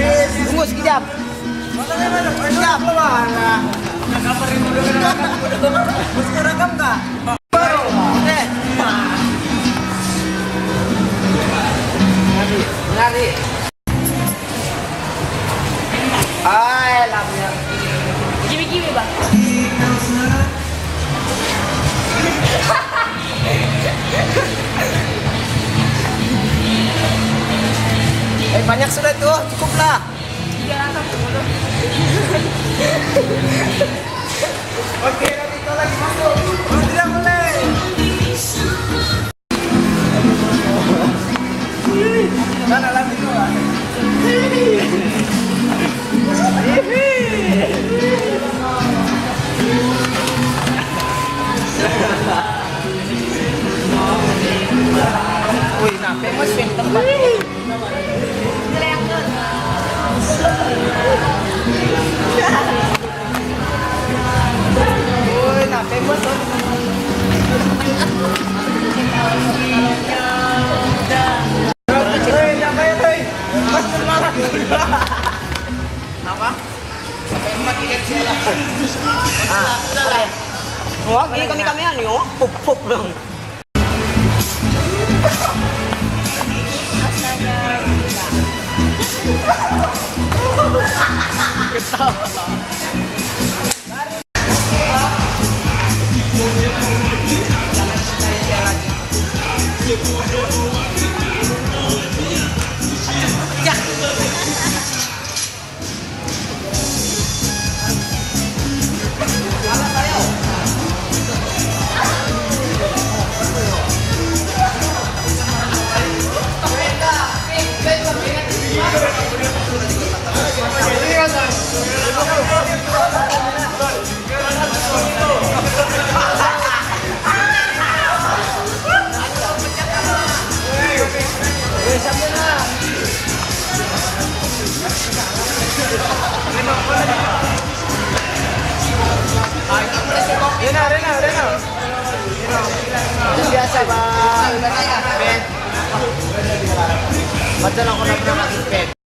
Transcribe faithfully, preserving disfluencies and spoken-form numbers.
Tunggu sekejap. Sekejap. Mesti rekam tak? Baru. Eh. Lari. Lari. Ai, lamnya. Kiwi-kiwi, Bang. Eh, banyak sudah tu. Cukuplah. Tiga ratus sepuluh. Okey, nanti kau lagi masuk. Kau tidak boleh. Ui, nah, famous ni tempat ni. Ui, nah, famous tu. Ui, nak bayar, ui. Masih marah. Apa? Ah, sudah lah. Wah, ini kami-kami ni, oh. Pup, pup dong. Ketawa. Rena, Rena, Rena. Biasa, Bang. Ben. Baca lah, aku nak pernah masuk, Ben.